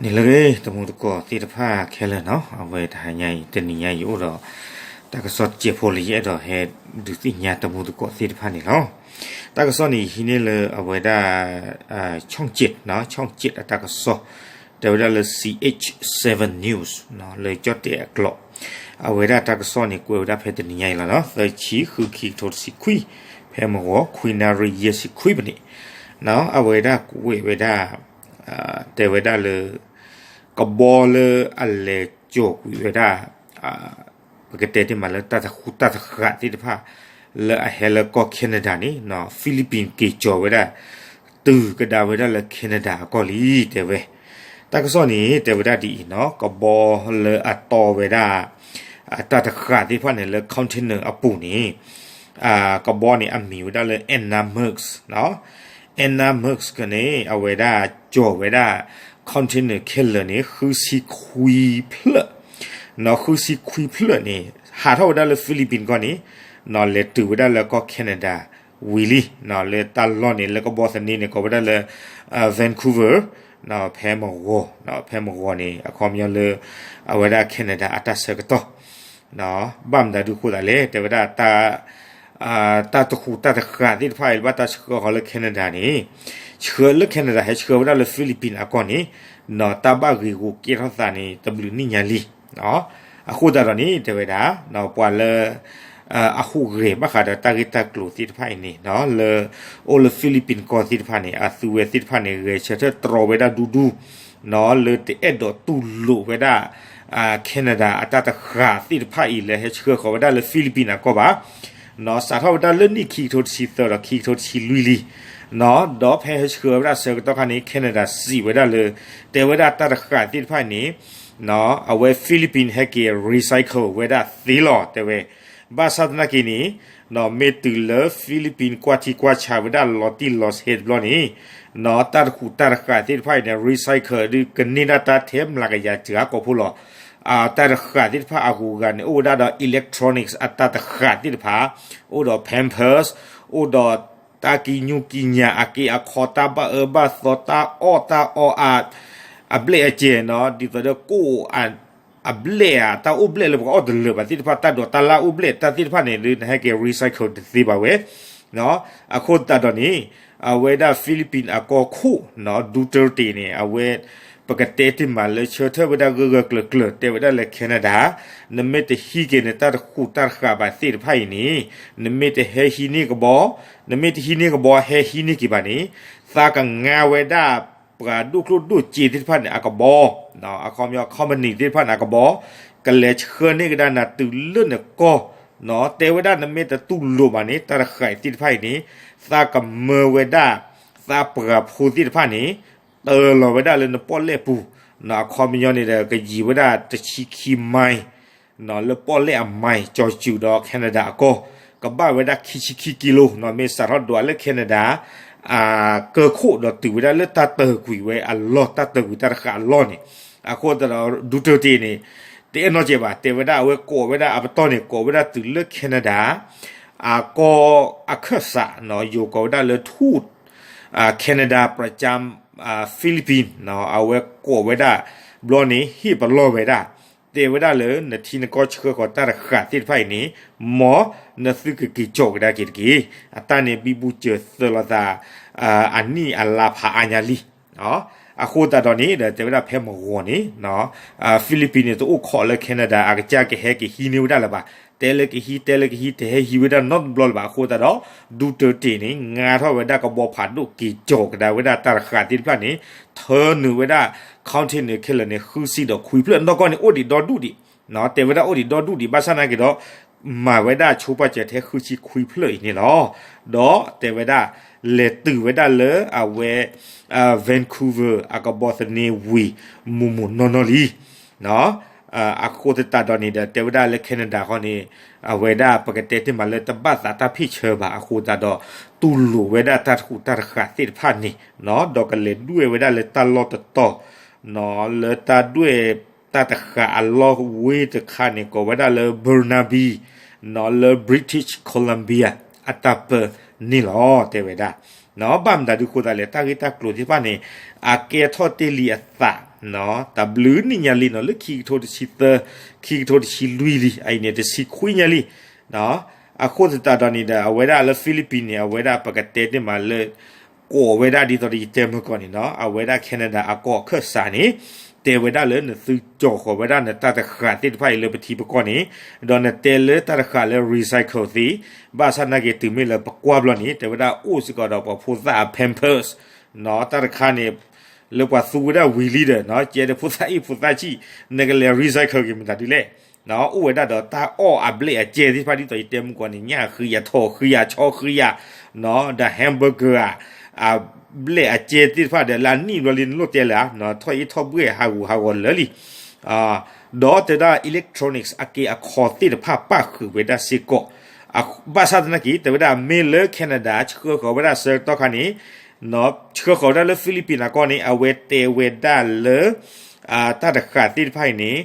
န့ၣ်လၢတံၤသကိးသ့ၣ်တဖၣ်ခဲလၢာ်နီၤ, အဝဲတဟါညါအံၤ တနံၤညါအံၤအိၣ်ဒီး တၢ်ကစီၣ်တစဲးဖိလၢယအဲၣ်ဒိးဟဲဒုးသ့ၣ်ညါတံၤသကိးသ့ၣ်တဖၣ်န့ၣ်လီၤ. တၢ်ကစီၣ်န့ၣ် ယဟံးန့ၢ်လၢအဝဲဒၣ် ဆီၣ်ကၠ့းနီၤ, ဆီၣ်ကၠ့းအတၢ်ကစီၣ် တဲဝဲဒၣ်လၢ C H seven News နီၤ, လၢကၠီၣ်တဲၣ်အကျိာ်, အဝဲဒၣ်တၢ်ကစီၣ်န့ၣ် ကွဲးဝဲဒၣ်ဖဲတနံၤညါအံၤလီၤနီၤ, သၢဆံ ဃု ခံကထိတဆံခွံ, ဖဲမဂီၤ ခွံနၣ်ရံၣ်ယဲၢ်ဆံခွံပနံး, နီၤ, အဝဲဒၣ်ကွဲးဝဲဒၣ် တဲဝဲဒၣ်လၢ ကဘီလၢအလဲၤကၠီၤကွံာ်ဝဲဒၣ် ပကတဲတ့ၢ်မးလၢတၢ်တဃူးတၢ်တဃာ်သ့ၣ်တဖၣ် လၢအဟဲလၢကီၢ် Canada န့ၣ် Philippines က့ၤကၠီၤဝဲဒၣ် တုၤကဒါဝဲဒၣ်လၢ Canada အကီၢ်လံ တဲဝဲ. တၢ်ကစီၣ်န့ၣ် တဲဝဲဒၣ်ဒ်အံၤနီၤ, ကဘီလၢအတီဝဲဒၣ် တၢ်တဃာ်သ့ၣ်တဖၣ်န့ၣ် လၢ container အပူၤန့ၣ် ကဘီန့ၣ် အမံၤဝဲဒၣ်လၢ Anna Merks နီၤ. Anna Merks န့ၣ် အဝဲဒၣ်ကၠီၤဝဲဒၣ် container ခဲလၢာ်န့ၣ် ဃုဆံခွံဖျၢၣ်, နီၤ, ဃုဆံခွံဖျၢၣ်န့ၣ် ဟးထီၣ်ဝဲဒၣ်လၢ Philippines ကီၢ်န့ၣ် နီၤ, လဲၤတုၤဝဲဒၣ်လၢကီၢ် Canada ဝံၤလံ, နီၤ, လၢတၢ်လီၢ်န့ၣ် လၢကဘီသန့န့ၣ် ကိးဝဲဒၣ်လၢ Vancouver, နီၤ, ဖဲမဂီၤ, နီၤ, ဖဲမဂီၤန့ၣ် အခီပညီလၢ အဝဲဒၣ် Canada အတၢ်ဆၢကတီၢ် ဘၣ်မတၤဒုးအဃိသတးလဲၣ်, တဲဝဲဒၣ် တၢ်တဃူးတၢ်တဃာ်သ့ၣ်တဖၣ်အံၤ ဘၣ်တၢ်ဆှၢဃီၤလၢ Canada န့ၣ်, ဆှၢလၢ Canada ဟဲဆှၢဝဲဒၣ်လၢ Philippines အကီၢ်န့ၣ်, နီၤ, တၢ်ဘၣ်ဂ့ၢ်ဂီၤကဲထီၣ်သးန့ၣ် တဘျုးနံၣ်ညါလံ. အဃိသတးဒီးန့ၣ် တဲဝဲဒၣ် ပှၤလၢ အဟူးဂဲၤဘၣ်ဃးဒီးတၢ်ဂ့ၢ်တၢ်ကျိၤသ့ၣ်တဖၣ်အံၤန့ၣ် နီၤ, လၢ အိၣ်လၢ Philippines ကီၢ်သ့ၣ်တဖၣ်န့ၣ် အသုဝဲသ့ၣ်တဖၣ်န့ၣ် ဂဲၤဆၢထၢၣ်တြီဝဲဒၣ်ဒူဒူ နီၤ, လၢတအဲၣ်ဒိးတူၢ်လိာ်ဝဲဒၣ် Canada အတၢ်တဃာ်သ့ၣ်တဖၣ်အံၤ လၢဟဲဆှၢဃီၤဝဲဒၣ်လၢ Philippines အကီၢ်ဘၣ်, နီၤ, စးထီၣ်ဝဲဒၣ်လၢနံၣ်ခံကထိတဆံသၢဒီးခံကထိတဆံလွံၢ်လံ, နီၤ, ဒီးဖဲဟဲဆှၢဝဲဒၣ်ဆၢကတီၢ်ခါန့ၣ် Canada စံးဝဲဒၣ်လၢ တဲဝဲဒၣ်တၢ်တဃာ်သ့ၣ်တဖၣ်အံၤန့ၣ် နီၤ, အဝဲ Philippines ဟဲက့ၤ recycle ဝဲဒၣ်သ့လီၤ တဲဝဲ. ဘၣ်ဆၣ်သနာ်က့န့ၣ် နီၤ, မ့ၢ်တုၤလၢ Philippines ကွၢ်ထံကွၢ်ဆးဝဲဒၣ်လီၤတံၢ်လီၤဆဲးတဘျီန့ၣ်, နီၤ, တၢ်တဃူးတၢ်တဃာ်သ့ၣ်တဖၣ်အံၤန့ၣ် recycle ဒုးကန့ၢ်ဒၣ်တၢ်ထဲမျးကယၤစှၤကီၢ်ဖိလီၤ. တၢ်တဃာ်သ့ၣ်တဖၣ်အဂုၤအဂၤန့ၣ် အိၣ်ဝဲဒၣ်ဒီး electronics အတၢ်တဃာ်သ့ၣ်တဖၣ်, အိၣ်ဒီး Pampers, အိၣ်ဒီးတၢ်ကံညူကံညာ်အက့အခီ တၢ်ဘၣ်အၢဘၣ်သီ တၢ်အီၣ်တၢ်အီအ အဘျဲၣ်အစဲၤနီၤ, ဒ်သိးဒီးကိၣ် အဘျဲၣ်ဧါ, တၢ်အိၣ်ဘျဲၣ်လၢပှၤအီၣ်တလၢာ်ဘၣ်သ့ၣ်တဖၣ်, တၢ်ဒိးတၢ်လၢ်အိၣ်ဘျဲၣ်တၢ်သ့ၣ်တဖၣ်န့ၣ် ဒုးနဟဲက့ၤ recycle တသ့ဘၣ်ဝဲ, အဃိသတးဒီးန့ၣ် အဝဲဒၣ် Philippines အကီၢ်ခိၣ်နီၤ Duterte န့ၣ် အဝဲ ပကတဲတ့ၢ်မးလၢဆၢထၢၣ်ဝဲဒၣ်ဂၢၢ်ဂၢၢ်ကျၢၤကျၢၤ တဲဝဲဒၣ်လၢ Canada နမ့ၢ်တဟံးက့ၤနတၢ်တဃူးတၢ်တဃာ်ဘၣ်သ့ၣ်တဖၣ်အံၤန့ၣ် နမ့ၢ်တဟဲဟံးန့ၢ်ကဘီ, နမ့ၢ်တဟံးန့ၢ်ကဘီ ဟဲဟံးန့ၢ်က့ၤဘၣ်န့ၣ် သးကငါဝဲဒၣ် ပှၤဒိၣ်ကျိၣ်ဒိၣ်စ့သ့ၣ်တဖၣ်န့ၣ် အကဘီ, အခီပညီ company သ့ၣ်တဖၣ်န့ၣ် အကဘီ ကလဲၤဆှၢန့ၢ်ကဒါနၤတုၤလၢနကီၢ်, တဲဝဲဒၣ်နမ့ၢ်တတူၢ်လိာ်ဘၣ်န့ၣ် တၢ်တဃာ်သ့ၣ်တဖၣ်အံၤန့ၣ် သးကမၢဝဲဒၣ် သးပှၤဖိသ့ၣ်တဖၣ်န့ၣ် တၢလီၤဝဲဒၣ်လၢနပီၣ်လဲၣ်ပူၤ, အခီပညီန့ၣ်ဒီး ကယံာ်ဝဲဒၣ်တဆံခံ mile လၢပီၣ်လဲၣ်အ mile ကၠီၤစုၤဒီး Canada အကီၢ်, ကဘၣ်ဝဲဒၣ်ခံဆံခံကံလိ, မ့ၢ်စးထီၣ်ဒွးလၢ Canada ကၢၢ်ခိၣ်ဒီးတုၤဝဲဒၣ်လၢတၢ်တၢၢ်ကွံာ်ဝဲအလီၢ်, တၢ်တၢၢ်ကွံာ်တၢ်တဃာ်အလီၢ်န့ၣ်, အဃိသတးဒီး Duterte န့ၣ် တအဲၣ်နီၣ်ကဲးဘၣ်, တဲဝဲဒၣ်အဝဲကိးဝဲဒၣ်အပတီၢ်န့ၣ် ကိးဝဲဒၣ်တုၤလၢ Canada အကီၢ်အခၢၣ်စး, ယိၤကိးဝဲဒၣ်လၢ ထူး Canada ပြၢ်ကၠၢ Philippines အဝဲကိးဝဲဒၣ် ဘျီန့ၣ် ဟ့ၣ်ပလီၢ်ဝဲဒၣ်, တဲဝဲဒၣ်လၢ နထံနကီၢ်ဆှၢဃီၤတၢ်တဃာ်သ့ၣ်တဖၣ်အံၤန့ၣ် မ်နသုကက့ၤကၠီၤကဒါက့ၤတက့ၢ်. အတၢ်န့ၣ်ဘံဘူစၢၤသၢလီၤသး အနံၣ်အလါဖးအါညါလံ. အဃိသတးဒီးန့ၣ်ဒီး တဲဝဲဒၣ်ဖဲမဂီၤန့ၣ် Philippines န့ၣ် တအိၣ်ခိးလၢ Canada အကစၢ်ကဟဲက့ၤဟံးန့ၢ်ဝဲဒၣ်လၢၤဘၣ်. တဲလၢကဟံး တဲလၢကဟံး တဟဲဟံးဝဲဒၣ်နီတဘျီလၢၤဘၣ်. အဃိသတးဒီး Duterte န့ၣ် ငါထီၣ်ဝဲဒၣ်ကဘီဖးဒိၣ်က့ၤကၠီၤကဒါဝဲဒၣ်တၢ်တဃာ်သ့ၣ်တဖၣ်န့ၣ် ထၢနုာ်ဝဲဒၣ် container ခဲလၢာ်န့ၣ် ဃုဆံဒီးခွံဖျၢၣ် နီၢ်ကီၢ်န့ၣ် အိၣ်ဒံးဒီဒူၣ်ဒံး, တဲဝဲဒၣ်အိၣ်ဒံးဒီဒူၣ်ဒံး ဘၣ်ဆၣ်နာ်က့ၤဒီး မၤဝဲဒၣ်ဆိပာ်စၢၤထဲဃုဆံခွံဖျၢၣ်အံၤန့ၣ်လီၤ. ဒီးတဲဝဲဒၣ် လဲၤတုၤဝဲဒၣ်လၢအဝဲ Vancouver အကဘီသန့ဝံၤ မုၢ်မုၢ်နီၢ်နီၢ်လံ. အဃိသတးဒီးန့ၣ်ဒီး တဲဝဲဒၣ်လၢ Canada ဃီန့ၣ် အဝဲဒၣ်ပကတဲတ့ၢ်မးလၢတဘၣ်သးတၢ်ဖ့ၣ်ဆၢဘၣ်. အဃိသတးဒီး တူၢ်လိာ်ဝဲဒၣ်တၢ်တဃူးတၢ်တဃာ်သ့ၣ်တဖၣ်န့ၣ် ဒီးကလဲၤဒွဲၣ်ဝဲဒၣ်လၢတၢ်လီၢ်တတီၤ လၢတၢ်ဒွဲၣ်တၢ်တဃာ်အလီၢ်ဝ့တခါန့ၣ် ကိးဝဲဒၣ်လၢ Burnaby လၢ British Columbia အတၢ်ပၢန့ၣ်လီၤ တဲဝဲဒၣ်. ဘၣ်မတၤဒုးဃိသတးလဲၣ် တၢ်ဂ့ၢ်တၢ်ကျိၤသ့ၣ်တဖၣ်န့ၣ် အကဲထီၣ်တ့ၢ်လံအသး တၢ်ဘျုးနံၣ်ညါလံနီၤ လၢခံကထိတဆံသၢ, ခံကထိတဆံလွံၢ်လံ, အအံၤန့ၣ် တဆံခွံညါလံ. အဃိသတးဒီးန့ၣ်ဒီး အဝဲဒၣ်လၢ Philippines န့ၣ် အဝဲဒၣ်ပကတဲတ့ၢ်မးလၢ ကိးဝဲဒၣ်ဒ်သိးဒီးယတဲမုၢ်ကီၢ်န့ၣ်နီၤ အဝဲဒၣ် Canada အကီၢ်အခၢၣ်စးန့ၣ် တဲဝဲဒၣ်လၢနသုကၠီၣ်ဃီၤဝဲဒၣ်နတၢ်တဃာ်သ့ၣ်တဖၣ်အံၤလၢပထံပကီၢ်န့ၣ်, ဒီးနတဲလၢတၢ်တဃာ်လၢ recycle သ့, ဘၣ်ဆၣ်နာ်က့ၤတုၤမ့ၢ်လၢပကွၢ်ဘျီန့ၣ် တဲဝဲဒၣ်အိၣ်စ့ၢ်ကီးဒီးပှၤဖိသၣ်အ Pampers နီၤ တၢ်တခါန့ၣ် လၢပှၤသူဝဲဒၣ်ဝံၤလံဒီး ကဲဒီးဖိသၣ်အ့ၣ်ဖိသၣ်ဆံၣ် နကလဲၤ recycle က့ၤမတၤဒ်လဲၣ်. အိၣ်ဝဲဒၣ်ဒီးတၢ်အီၣ်အဘျဲၣ်အကျဲသ့ၣ်တဖၣ်ဒ်သိးယတဲမုၢ်ကီၢ်န့ၣ် ညၣ်ဃံယၤ ထီၣ်ဃံယၤ ဆီဃံယၤ ဒီး hamburger ဧါ အဘျဲၣ်အကျဲသ့ၣ်တဖၣ်ဒီး လၢအနံၣ်ဘျီလံနလိၣ်တဲလၢၤ ထီၣ်အ့ၣ်ထီၣ်ဘှဲၣ်ဟးဂူာ်ဟးဂီၤလၢာ်လံ ဒီးတဲဒၣ် electronics အက့အခီသ့ၣ်တဖၣ်ပၣ်ဃုာ်ဝဲဒၣ်စ့ၢ်ကီး, ဘၣ်ဆၣ်သနာ်က့ တဲဝဲဒၣ်မ့ၢ်လၢ Canada ဆှၢဃီၤဝဲဒၣ်ဆၢကတီၢ်ခါန့ၣ် ဆှၢဃီၤဝဲဒၣ်လၢ Philippines အကီၢ်န့ၣ် အဝဲတဲဝဲဒၣ်လၢ တၢ်တဃာ်သ့ၣ်တဖၣ်အံၤန့ၣ်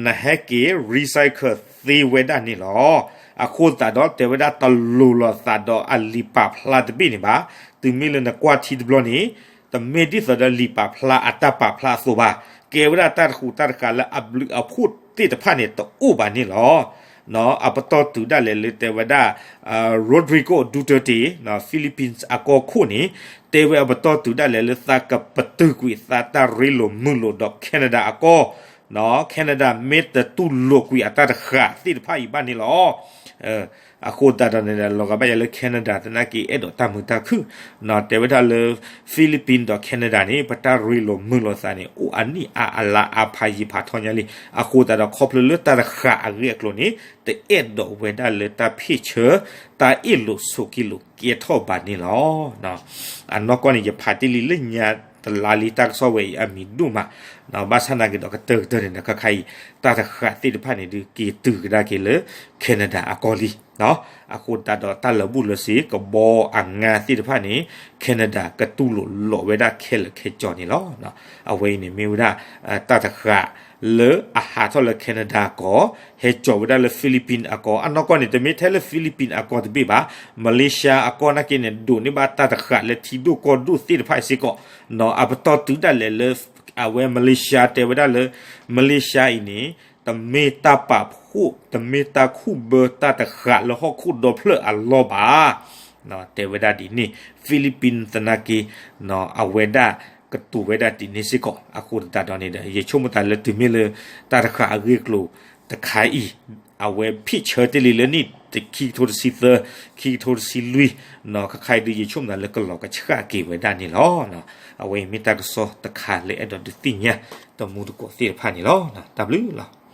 နဟဲက့ၤ recycle သ့ဝဲဒၣ်န့ၣ်လီၤ. အဃိသတးဒီးတဲဝဲဒၣ်တလိၤလီၤသးဒီးအလံာ်ပာ်ဖျါတဘ့ၣ်န့ၣ်ဘၣ်, တုၤမ့ၢ်လၢနကွၢ်ထံတဘျီန့ၣ် တမ့ၢ်ဒ်သိးဒီးလံာ်ပာ်ဖျါအတၢ်ပာ်ဖျါအသိးဘၣ်, ကဲဝဲဒၣ်တၢ်တဃူးတၢ်တဃာ်လၢအဘျုးအဖှိၣ်သ့ၣ်တဖၣ်န့ၣ် တအိၣ်ဘၣ်န့ၣ်လီၤ. အပတီၢ်တုၤဒၣ်လဲာ်လၢတဲဝဲဒၣ် Rodrigo Duterte Philippines အကီၢ်ခိၣ်န့ၣ် တဲဝဲအပတီၢ်တုၤဒၣ်လဲာ်လၢ သးကပတုာ်ကွံာ်သးတၢ်ရ့လိာ်မုာ်လိာ်ဒီး Canada အကီၢ်, Canada မ့ၢ်တတူၢ်လိာ်ကွံာ်အတၢ်တဃာ်သ့ၣ်တဖၣ်အံၤဘၣ်န့ၣ်လီၤ. အဃိသတးဒီးန့ၣ် လီၤဂာ်ဘၣ်ယၤလၢ Canada သနာ်က့အဲၣ်ဒိးတၢ်မုာ်တၢ်ခုၣ်, တဲဝဲဒၣ်လၢ Philippines ဒီး Canada န့ၣ် ပတၢ်ရ့လိာ်မုာ်လိာ်သးန့ၣ် အိၣ်အနံၣ်အါအလါအါဖးယံၤဖးထီညါလံ. အဃိသတးဒီးခီဖျိလၢတၢ်တဃာ်အဂ့ၢ်အကျိၤန့ၣ် တအဲၣ်ဒိးဝဲဒၣ်လၢတၢ်ဖ့ၣ်ဆၢ တၢ်အ့ၣ်လိာ်ဆိးက့လိာ်ကဲထီၣ်ဘၣ်န့ၣ်လီၤ. အနီၢ်ကီၢ်န့ၣ် ယဖးတ့ၢ်လံလၢညါတလါလံ တၢ်ကစီၣ်ဝဲအံၤအမံၤဒိၣ်မး, ဘၣ်ဆၣ်သနာ်က့ဒီးကတၢၢ်ကတၢၢ်န့ၣ်ဒီး ခဲခါအံၤ တၢ်တဃာ်သ့ၣ်တဖၣ်န့ၣ်ဒုးက့ၤတုၤကဒါက့ၤလၢ Canada အကီၢ်လံ. အဃိသတးဒီးတၢ်လၢာ်ဘူၣ်လၢာ်စ့ၤ ကဘီအငါသ့ၣ်တဖၣ်န့ၣ် Canada ကတူၢ်လိာ်လိာ်ဝဲဒၣ်ခဲလၢာ်ခဲဆ့န့ၣ်လီၤ. အဝဲအံၤန့ၣ်မ့ၢ်ဝဲဒၣ် တၢ်တဃာ်လၢအဟးထီၣ်လၢ Canada အကီၢ် ဟဲကၠီၤဝဲဒၣ်လၢ Philippines အကီၢ်, အနီၢ်ကီၢ်န့ၣ် တမ့ၢ်ထဲလၢ Philippines အကီၢ်တဘ့ၣ်ဘၣ်, Malaysia အကီၢ်နာ်က့န့ၣ် ဒိးန့ၢ်ဘၣ်တၢ်တဃာ်လၢထံဒိၣ်ကီၢ်ဒိၣ်သ့ၣ်တဖၣ်စ့ၢ်ကီး, အပတီၢ်တုၤဒၣ်လဲာ်လၢ အဝဲ Malaysia တဲဝဲဒၣ်လၢ Malaysia အံၤန့ၣ် တမ့ၢ်တၢ်ပာ်ဖှိၣ် တမ့ၢ်တၢ်ခူၣ်ဘၢတၢ်တဃာ်လၢဟီၣ်ခိၣ်ဒီဖျၢၣ်အလီၢ်ဘၣ် တဲဝဲဒၣ်ဒ်န့ၣ်, Philippines သနာ်က့ အဝဲဒၣ်ကတိၤဝဲဒၣ်ဒ်န့ၣ်စ့ၢ်ကီး. အဃိသတးဒီးန့ၣ်ဒီး ယဆိကမိၣ်သးလၢတုၤမ့ၢ်လၢ တၢ်တဃာ်အဂ့ၢ်အကျိၤတခါအံၤ အဝဲဖ့ၣ်ဆၢတ့ၢ်လံလၢနံၣ်ခံကထိတဆံသၢ, ခံကထိတဆံလွံၢ်, ခဲခါအံၤဒုး ယဆိကမိၣ်သးလၢကလီၤကဆှၣ်က့ၤဝဲဒၣ်န့ၣ်လီၤ. အဝဲအံၤမ့ၢ်တၢ်ကစီၣ်တခါလၢအဲၣ်ဒိးဒုးသ့ၣ်ညါ တမူတကိးသ့ၣ်တဖၣ်န့ၣ်လီၤ. တၢ်ဘျုးလီၤ.